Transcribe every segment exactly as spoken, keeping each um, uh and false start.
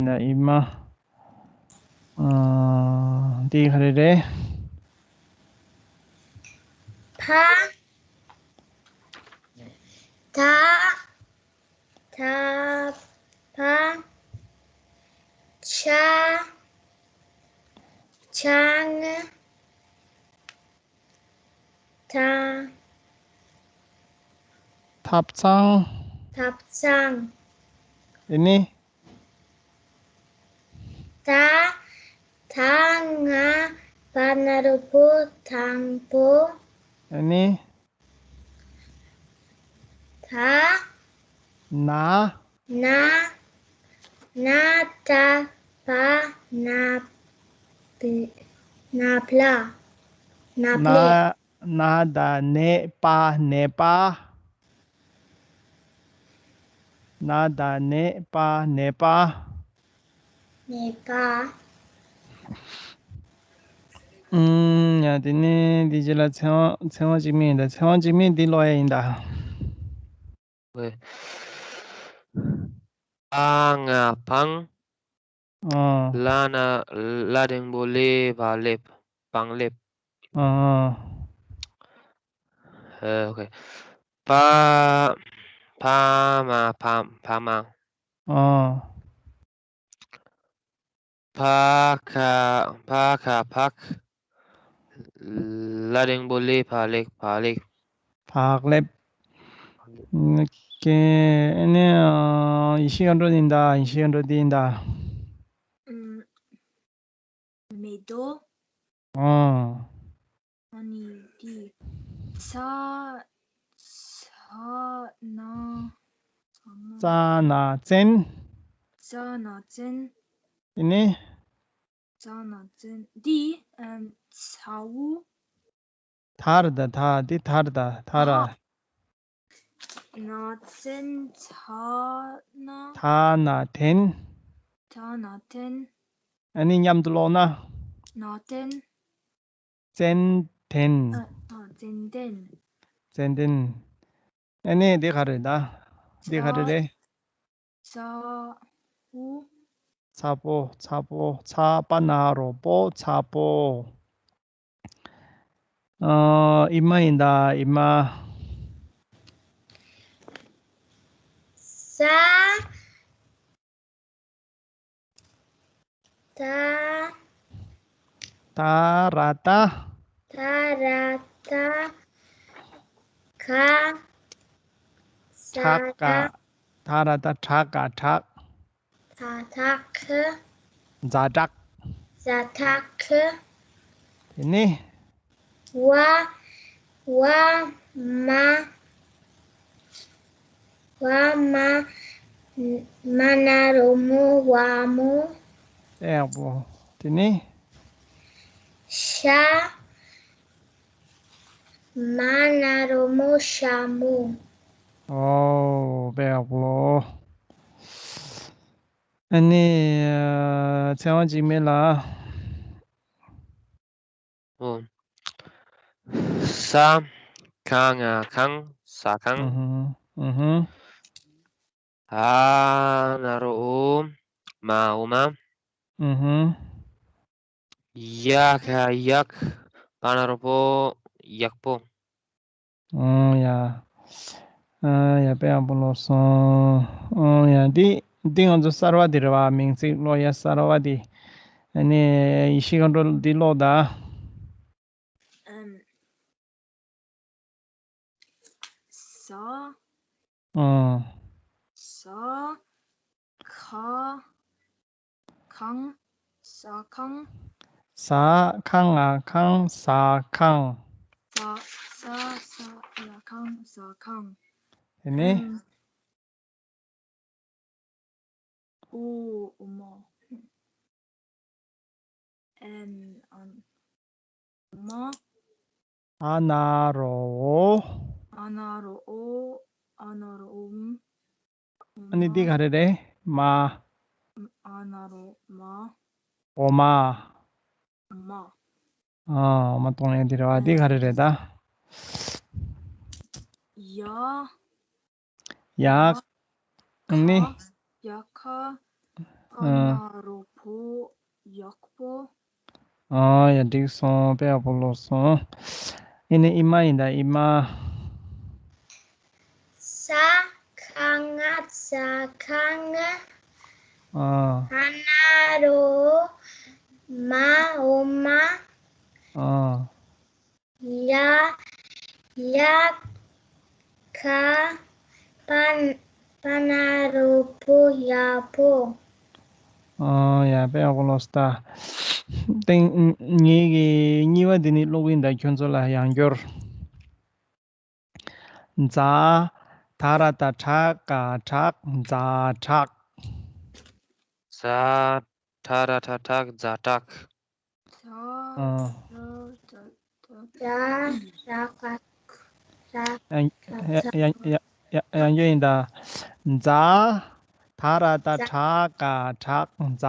ཡ་ཨི་མ། ཨ། འདི་ག་རེ་རེད། ཕ། ད། ད། ཕ། ཆ། ཆང་། ཐ། ཐབ་ཚང་། ཐབ་ཚང་། དེ་ནི། ད། ད་ང་བ་ན་རོ་བོ་དང་པོ། དེ་ནི། ད། ན། ན། ན་ད་བ་ན་བ་ན་བ་ལ། ན་བ་ལ། ན་ད་ནས་པ་ནས་པ། ན་ད་ནས་པ་ནས་པ། ནས་པ། ཨུམ། ཡ་དེ་ནས་འདི་རྗེས་ལ་ཚེ་དབང་ཚེ་དབང་འཇིགས་མེད་ཡིན་ད། ཚེ་དབང་འཇིགས་མེད་འདི་ཀློག་ཡ་ཡིན་ད། ཝེ། ཨ་ང་བང་། ཨ། ལ་ན་ལ་འགྲེང་བུ་ལེ་བ་ལེབ། བང་ལེབ། ཨ། ཨ། ཨོ་ཁེ། པ། ཕ་མ་ཕམ་ཕ་མ། ཨ། ཕ་ཁ་ཕ་ཁ་ཕག་ལ་འགྲེང་བུ་ལེ་ཕ་ལེགས་ཕ་ལེགས། ཕག་ལེབ། ཨོ་ཁེ། ཨ་ནི་ཡེ་ཤེས་མཁའ་འགྲོ་འདི་ཡིན་ད། ཡེ་ཤེས་མཁའ་འགྲོ་འདི་ཡིན་ད། ཨུམ། མེ་ཏོག་ཨ། ཨ་ནི་དེ། ཚ། ཚ་ན། ཚ་ན་བཙན། ཚ་ན་བཙན། དེ་ནི། ཚ་ན་བཙན། དེ། ཨམ། ཚ་བོ། ཐ་ར་ད་ཐ། དེ་ཐ་ར་ད་ཐ་ར། ཐ། ན་བཙན་ཚ་ན། ཐ་ན་འཐེན། ཐ་ན་འཐེན། ཨ་ནི་མཉམ་དུ་ཀློག་ན། ན་འཐེན། ཙན་དན། ཨ། ཨ། ཙན་དན། ཙན་དན། ཨ་ནི་འདི་ག་རེ་ད། འདི་ག་རེ་རེད། ཚ། བོ། ཚ་པོ། ཚ་པོ། ཚ་པ་ན་རོ་པོ། ཚ་པོ། ཨ། ཨི་མ་ཡིན་ད། ཨི་མ། ས། ད། ད་ར་ད། ད་ར་ད། ག་ས་ཁྲག་ག་ག་ད་ར་ད་ཁྲག་ག་ཁྲག་ད་ད་ཁ་ཛ་དྲག་ཛ་ད་ཁ་དེ་ནི། ཝ། ཝ་མ། ཝ་མ། མ་ན་རོ་མོ་ཝ་མོ། ཡག་པོ། དེ་ནི། ཤ། མ་ན་རོ་མོ་ཤ་མོ། ཨོ། དཔེ་ཡག་པོ། ཨ་ནི། ཚེ་དབང་འཇིགས་མེད་ལགས། ཨོ། ས། ག་ང་གང་། ཟ་ཁང་། ཨུ་ཧུམ། ཨུ་ཧུམ། ཨ་ན་རོ་ཨོ། མ། འོ་མ། ཨུ་ཧུམ། ཡ་ག་ཡག་པ་ན་རོ་པོ། ཡག་པོ། ཨང་ཡ། ཨང་ཡ། དཔེ་ཡག་པོ་ཀློག་སོང་། ཨང་ཡ། འདི་འདི་ང་ཚོ་གསར་བ་འདི་རེད་བ། མིང་ཚིག་ཀློག་ཡ་གསར་བ་འདི། ཨ་ནི་ཡེ་ཤེས་མཁའ་འགྲོ་འདི་ཀློག་ད། ཨམ། ས། ཨང་། ས། ཁ། ཁང་། ཟ་ཁང་། ཟ་ཁང་ང་ཁང་། ཟ་ཁང་། ཟ། ཟ། ཟ། ཡ་ཁང་། ཟ་ཁང་། དེ་ནི། ཨམ། ཨོ། ཨོ་མ། ཨན། ཨན། མ། ཨ་ན་རོ་ཨོ། ཨ་ན་རོ་ཨོ། ཨ་ན་རོ་ཨོ། ཨ་ནི་འདི་ག་རེ་རེད། མ། ཨ་ན་རོ་མ། འོ་མ། མ། ཨ། འོ་མ་གཏོང་ཡ་འདི་རེད་བ། འདི་ག་རེ་རེད་ད། ཡ། ཡ། ཨ་ནི། ཡ་ཁ། ཨ་ན་རོ་བོ་ཡག་པོ། ཨ་ཡ་འགྲིག་སོང་། དཔེ་ཡག་པོ་ཀློག་སོང་། ཨེ་ནི་ཨི་མ་ཡིན་ད། ཨི་མ། ས་ཁ་ང་། ས་ཁ་ང་། ཨ། ཨ་ན་རོ་མ་འོ་མ། ཨ། ཡ། ཡ་ཁ་པ་པ་ན་རོ་པོ་ཡག་པོ། ཨ་ཡ། དཔེ་ཡག་པོ་ཀློག་སོང་ད། ཏིང་། ངེད་ཀྱིས་གཉིས་པ་འདི་ནི་ཀློག་གིན་ད། ཁྱོད་ཚོ་ལ་ཡང་བསྐྱར། ཛ། ད་ར་བཏགས་དྲ་ག་དྲག་ཛ་དྲག་ཛ། ད་ར་བཏགས་དྲག་ཛ་དྲག་ཨ། ཛ་ད་དྲག་ཛ། ཡང་ཡང་ཡང་ཡང་ཡང་ཡིན་ད། ཛ། ད་ར་བཏགས་དྲ་ག་དྲག་ཛ་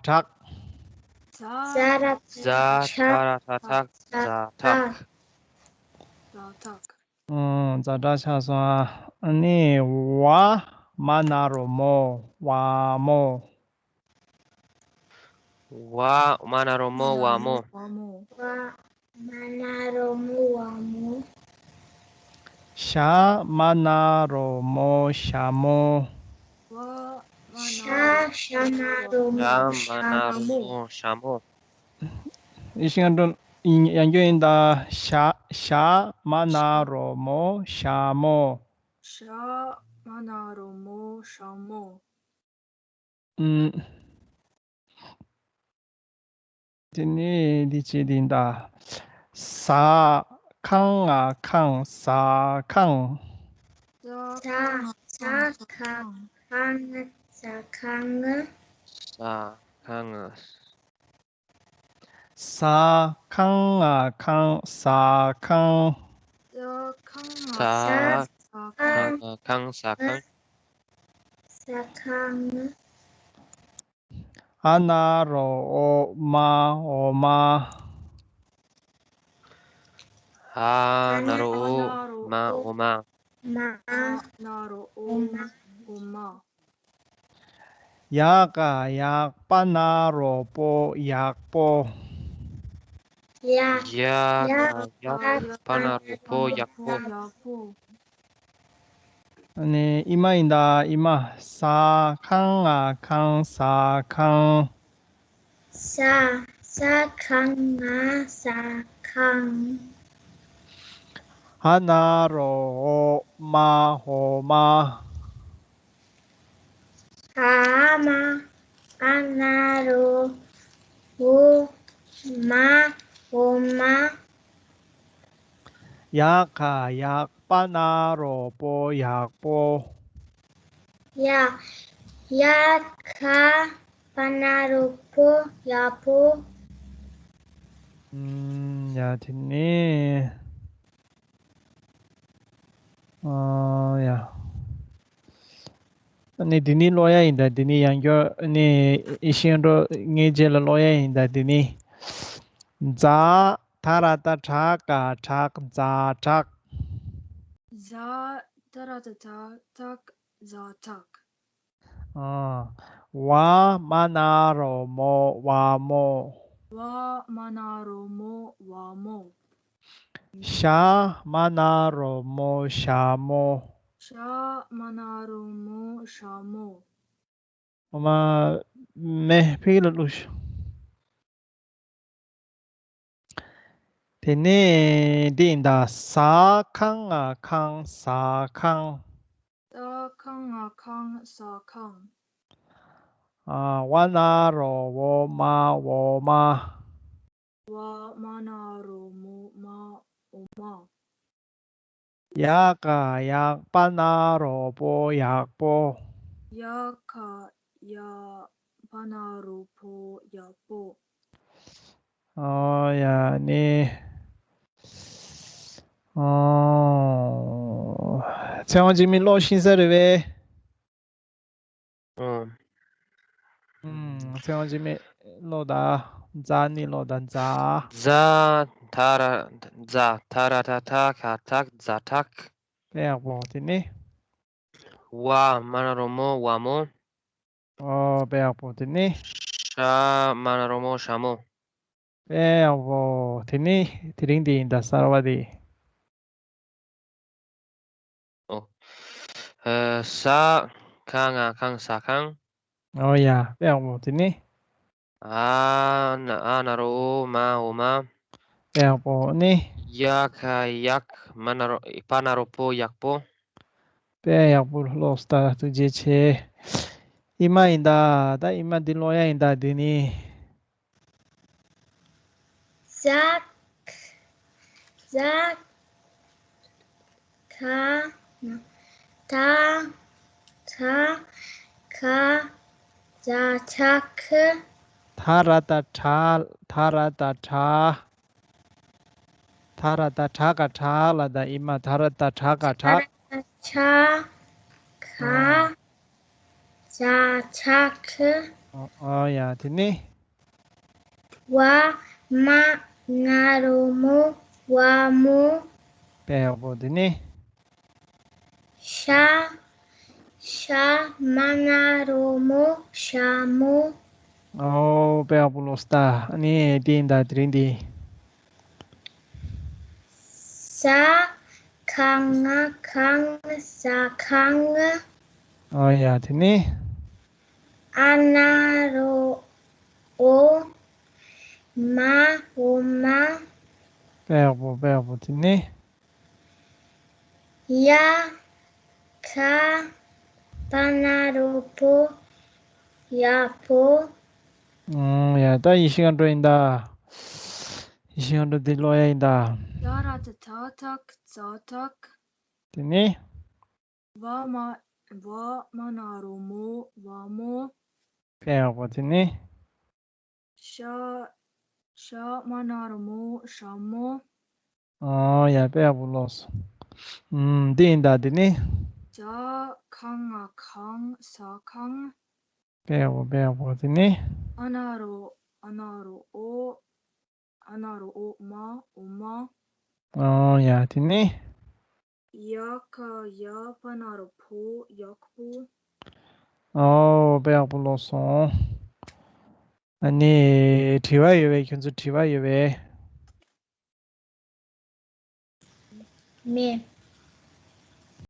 དྲག་ཛ། ཛ་ད་ར་བཏགས་དྲག་ཛ་དྲག་ཛ་དྲག་ཨ། ཛ་དྲག་ཆགས་སོང་ཨ། ཨ་ནི་བ། མ་ན་རོ་མོ། བ་མོ། བ། མ་ན་རོ་མོ། བ་མོ། བ་མོ། བ། མ་ན་རོ་མོ། བ་མོ། ཞ། མ་ན་རོ་མོ། ཞ་མོ། བ། མ་ན་རོ། ཞ། ཞ་མ་ན་རོ་མོ། ཞ་མ་ན་རོ་མོ། ཞ་མོ། ཡེ་ཤེས་སྒང་དྲུག་ཡང་བསྐྱར་ཡིན་ད། ཞ། ཞ་མ་ན་རོ་མོ། ཞ་མོ། ཞ་མ་ན་རོ་མོ། ཞ་མོ། ཨུམ། དེ་ནས་འདི་བྱས་དེ་ཡིན་ད། ཟ་ཁང་ང་ཁང་། ཟ་ཁང་། ཟ། ཟ་ཁང་ང་ཁང་། ཟ་ཁང་། ཟ་ཁང་ང་། ཟ་ཁང་ང་ཁང་། ཟ་ཁང་། ཟ་ཁང་ང་། ཟ་ཁང་ང་ཁང་། ཟ་ཁང་། ཟ་ཁང་། ཨ་ན་རོ་ཨོ་མ། འོ་མ། ཨ་ན་རོ་ཨོ་མ། འོ་མ། མ། ཨ་ན་རོ་ཨོ་མ། འོ་མ། ཡ་ག་ཡག་པ་ན་རོ་པོ། ཡག་པོ། ཡ། ཡ་ག་ཡག་པ་ན་རོ་པོ། ཡག་པོ། ཡག་པོ། ཨ་ནི་ཨི་མ་ཡིན་ད། ཨི་མ། ཟ་ཁང་ང་ཁང་། ཟ་ཁང་། ཟ་ཟ་ཁང་ང་ཟ་ཁང་། ཨ་ན་རོ་འོ་མ། འོ་མ། ཨ་མ། ཨ་ན་རོ་འོ་མ། འོ་མ། ཡ་ག་ཡག་པ་ན་རོ་པོ། ཡག་པོ། ཡ། ཡ་ག་པ་ན་རོ་པོ། ཡག་པོ། ཨུམ། ཡ། དེ་ནས། ཨ་ཡ། ཨ་ནི་འདི་ནི་ཀློག་ཡ་ཡིན་ད། འདི་ནི་ཡང་བསྐྱར། ཨ་ནི་ཨི་ཤེས་འགྲོ་ངའི་རྗེས་ལ་ཀློག་ཡ་ཡིན་ད། འདི་ནི། ཛ། ད་ར་བཏགས་དྲ་ག་དྲག་ཛ་དྲག་ཛ། ད་ར་བཏགས་དྲག་ཛ་དྲག་ཨ། བ། མ་ན་རོ་མོ། བ་མོ། བ། མ་ན་རོ་མོ། བ་མོ། ཞ། མ་ན་རོ་མོ། ཞ་མོ། ཞ། མ་ན་རོ་མོ། ཞ་མོ། ཨ་མ། མེ་ཕི་ལ་ལུ་ཤ། དེ་ནས་འདི་ཡིན་ད། ཟ་ཁང་ང་ཁང་། ཟ་ཁང་། ཟ་ཁང་ང་ཁང་། ཟ་ཁང་། ཨ། བ་ན་རོ་བོ་མ། འོ་མ། བ། མ་ན་རོ་མོ། མ། འོ་མ། ཡ་ག་ཡག་པ་ན་རོ་པོ། ཡག་པོ། ཡ་ག་ཡག་པ་ན་རོ་པོ། ཡག་པོ། ཨོ་ཡ་ནི། ཨོ། ཚེ་དབང་འཇིགས་མེད་ཀློག་ཤེས་ས་རེད་པས། ཨོ། ཨུམ། ཚེ་དབང་འཇིགས་མེད་ཀློག་དང་། ཛ་ནི་ཀློག་དང་། ཛ། ཛ། ད་ར། ཛ། ད་ར་བཏགས་དྲག་ཛ་དྲག་དཔེ་ཡག་པོ། དེ་ནི། བ། མ་ན་རོ་མོ། བ་མོ། ཨོ་དཔེ་ཡག་པོ། དེ་ནི། ཤ་མ་ན་རོ་མོ་ཤ་མོ། དཔེ་ཡག་པོ། དེ་ནི་དེ་རིང་འདི་ཡིན་ད། གསར་བ་འདི། ཨོ། ཨ། ས་ཁ་ང་ཁང་ཟ་ཁང་། ཨོ་ཡ། དཔེ་ཡག་པོ། དེ་ནི། ཨ་ན་ཨ་ན་རོ་ཨོ་མ་འོ་མ། དཔེ་ཡག་པོ་ནི། ཡ་ཁ་ཡག་མ་ན་རོ་པ་ན་རོ་པོ་ཡག་པོ། དཔེ་ཡག་པོ་ལོས་ད། ཐུགས་རྗེ་ཆེ། ཨི་མ་ཡིན་ད། ད་ཨི་མ་འདི་ཀློག་ཡ་ཡིན་ད། འདི་ནི། ཛ་ཛ་ཁ་ད་ད་ཁ་ཛ་ཆ་ཁ། ཐ་ར་ཏ་ཐྲ། ཐ་ར་ཏ་ཐྲ། ཐ་ར་ཏ་ཐྲ་ག་ཐྲ་ལ་ད། ཨི་མ་ཐ་ར་ཏ་ཐྲ་ག་ཐྲ། ཐ་ར་ཏ་ཐྲ་ག་ཛ་ཆ་ཁ། ཨོ་ཡ། དེ་ནི། བ་མ་ན་རོ་མོ་བ་མོ། དཔེ་ཡག་པོ། དེ་ནི། ཤ་ཤ་མ་ན་རོ་མོ་ཤ་མོ། ཨོ་དཔེ་ཡག་པོ་ལོས་ད། ཨ་ནི་དེ་ཡིན་ད། དེ་རིང་འདི། ས་ཁ་ང་ཁང་ཟ་ཁང་། ཨོ་ཡ། དེ་ནི། ཨ་ན་རོ་ཨོ་མ་འོ་མ། དཔེ་ཡག་པོ། དཔེ་ཡག་པོ། དེ་ནི། ཡ་ཁ་པ་ན་རོ་པོ་ཡག་པོ། ཨང་། ཡ། ད་ཡེ་ཤེས་སྒང་དྲུག་ཡིན་ད། ཡེ་ཤེས་སྒང་དྲུག་འདི་ཀློག་ཡ་ཡིན་ད། ད་ར་ཏ་ཐ་ཐག་ཛ་ཐག། དེ་ནི། བ་མ་བ་མ་ན་རོ་མོ་བ་མོ། དཔེ་ཡག་པོ། དེ་ནི། ཤ་ཤ་མ་ན་རོ་མོ་ཤ་མོ། ཨོ་ཡ། དཔེ་ཡག་པོ་ལོས་སོང་། ཨུམ། འདི་ཡིན་ད། འདི་ནི། ཇ་ཁ་ང་ཁང་ཟ་ཁང་། དཔེ་ཡག་པོ། དཔེ་ཡག་པོ། དེ་ནི། ཨ་ན་རོ་ཨ་ན་རོ་ཨོ། ཨ་ན་རོ་ཨོ་མ་འོ་མ། ཨོ་ཡ། དེ་ནི། ཡ་ཁ་ཡ་པ་ན་རོ་ཕོ་ཡག་པོ། ཨོ་དཔེ་ཡག་པོ་ལོས་སོང་། ཨ་ནི་དྲི་བ་ཡོད་པས། ཁྱོད་ཚོ་དྲི་བ་ཡོད་པས། མེད།